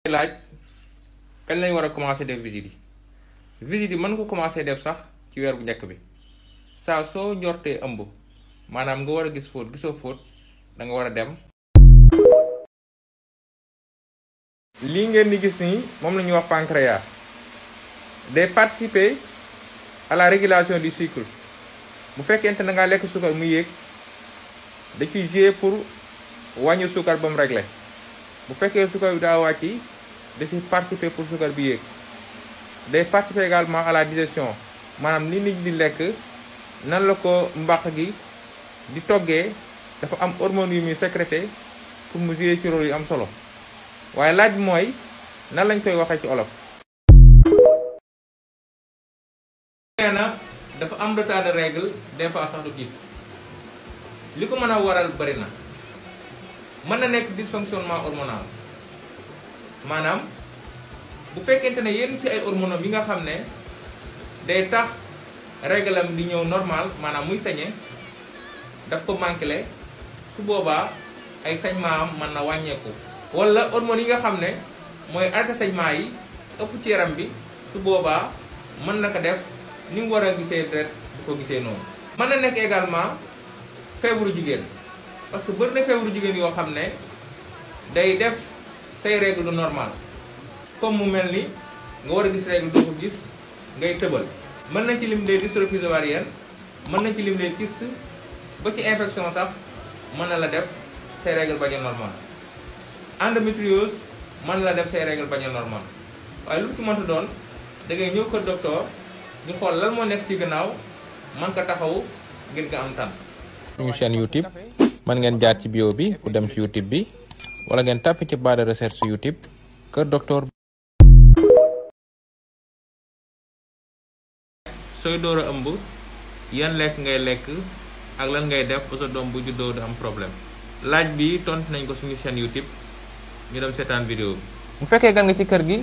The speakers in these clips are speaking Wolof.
laaj kañ lañ war a commencé def visite yi mën nga commencé def sax ci weer bu njëkk bi saa soo njortee ëmb maanaam nga war a gis fóot gisoo fóot da nga war a dem. lii ngeen di gis nii moom la ñuy wax pancréas day participer à la régulation du sucre. bu fekkente na ngaa lekk suukar mu yéeg da ciy jouer pour wàññi suukar ba mu réglé bu fekkee suukar bi daa wàcc da ciy participer pour suukar bi yéeg. day participer également à la digestion maanaam ni nit di lekk nan la ko mbàq gi di toggee dafa am hormone yu muy sécrété pour mu jouer ci rôle yu am solo waaye laaj bi mooy nan lañ koy waxee ci olof. nee na dafa am retard de règle des fois sax du gis li ko mën a waral bari na mën na nekk dysfonctionnement hormonal maanaam bu fekkente ne yenn ci ay hormones yi nga xam ne day tax règle am di ñëw normal maanaam muy sañe daf ko manqué su boobaa ay saignement am mën na wàññeeku. wala hormones yi nga xam ne mooy arrêté saignement yi ëpp ci yaram bi su boobaa mën na ko def ni mu war a gisee deret bu ko gisee noonu. mën na nekk également feebaru jigéen parce que bëri na feebaru jigéen yoo xam ne day def say règle du normal comme mu mel ni nga war a gis règle doo ko gis ngay tëbal. mën nañ ci lim des dystrophie ovarienne mën nañ ci lim des kystes ba ci infection sax mën na la def say règle bañ a normal. endométriose mën na la def say règle bañ a normal waaye lu ci mënta doon da ngay ñëw ko docteur ñu xool lan moo nekk ci gannaaw man ko taxaw ngir nga am tan. suñu chaîne YouTube mën ngeen jaar ci bio bi pour dem ci YouTube bi wala ngeen tàpp ci barre de recherche YouTube Kër Docteur. sooy door a ëmb yan lekk ngay lekk ak lan ngay def ba sa doom bu juddoo du am problème laaj bi tontu nañ ko suñu chaîne YouTube ñu dem seetaan vidéo bi. bu fekkee gan nga ci kër gi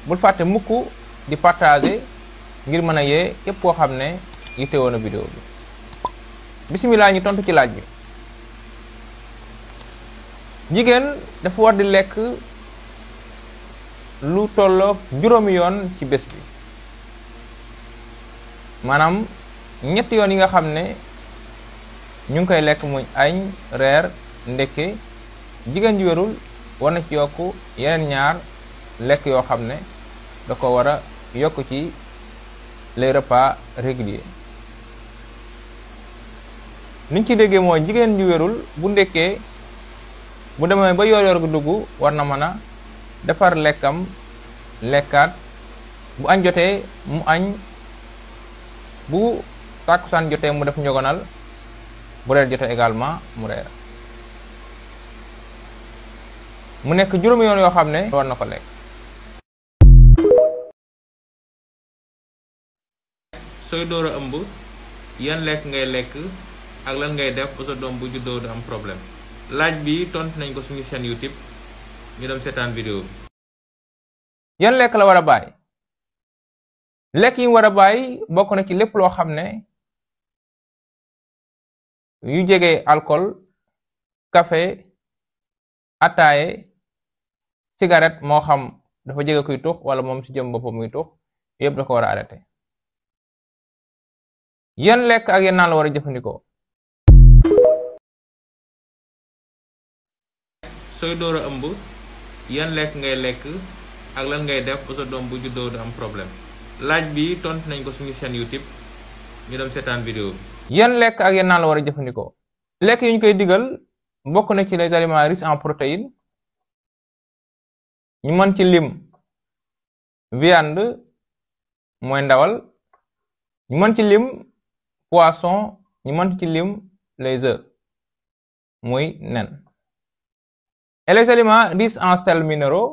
bul fàtte mukk di partager ngir mën a yee képp koo xam ne yittewoo na vidéo bi. bisimilah ñu tontu ci laaj bi. jigéen dafa war di lekk lu tolloog 5 yoon ci bés bi maanaam 3 yoon yi nga xam ne ñu ngi koy lekk muy añ reer ndekke. jigéen ju wérul war na ci yokk yeneen 2 lekk yoo xam ne da ko war a yokk ci les repas réguliers. niñ ci déggee mooy jigéen ju wérul bu ndekkee bu demee ba yor gu dugg war na mën a defar lekkam lekkaat bu añ jotee mu añ bu tàkkusaan jotee mu def njogonal bu reer jotee également mu reer mu nekk 5 yoon yoo xam ne war na ko lekk. sooy door a ëmb yan lekk ngay lekk ak lan ngay def ba sa doom bu juddoo du am problème laaj bi tontu nañ ko suñu chaîne YouTube ñu dem seetaan vidéo bi. yan lekk la war a bàyyi. lekk yi war a bàyyi bokk na ci lépp loo xam ne yu jege alcool café ataaye cigarette moo xam dafa jege kuy tux wala moom ci jëm boppam muy tux yëpp da ko war a arrêté. yan lekk ak yan naan la war a jëfandikoo. sooy door a ëmb yan lekk ngay lekk ak lan ngay def ba sa doom bu juddoo du am problème laaj bi tontu nañ ko suñu chaîne YouTube ñu dem seetaan vidéo bi. yan lekk ak yan naan la war a jëfandikoo. lekk yi ñu koy digal bokk na ci les aliments riches en protéines ñu mën ci lim viande mooy ndawal ñu mën ci lim poisson ñu mën ci lim les œufs muy nen. et les aliments riches en sels minéraux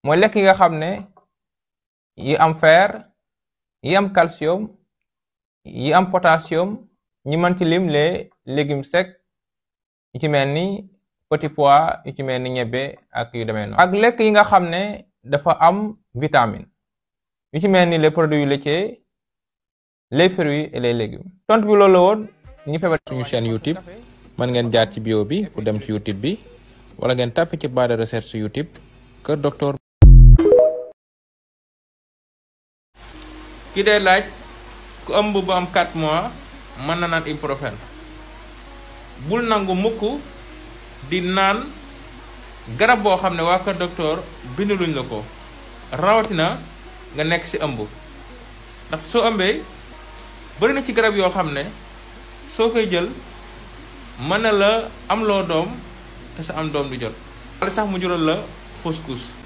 mooy lekk yi nga xam ne yi am fer yi am calcium yi am potassium ñu mën ci lim les légumes secs yu ci mel ni petit pois yu ci mel ni ñebbe ak yu demee noonu. ak lekk yi nga xam ne dafa am vitamine yu ci mel ni les produits laitiers les fruits et les légumes. tontu bi loolu la woon ñu feebar suñu chaîne YouTube mën ngeen jaar ci bio bi pour dem ci YouTube bi wala ngeen tàpp ci barre de recherche YouTube kër docteur. ki day laaj ku ëmb bu am 4 mois mën na naan ibuprofène. bul nangu mukk di naan garab boo xam ne waa kër docteur bindaluñ la ko rawatina nga nekk ci ëmb ndax soo ëmbee bari na ci garab yoo xam ne soo koy jël mën na la am loo doom te sa am doom du jot wala sax mu jural la fausse couche.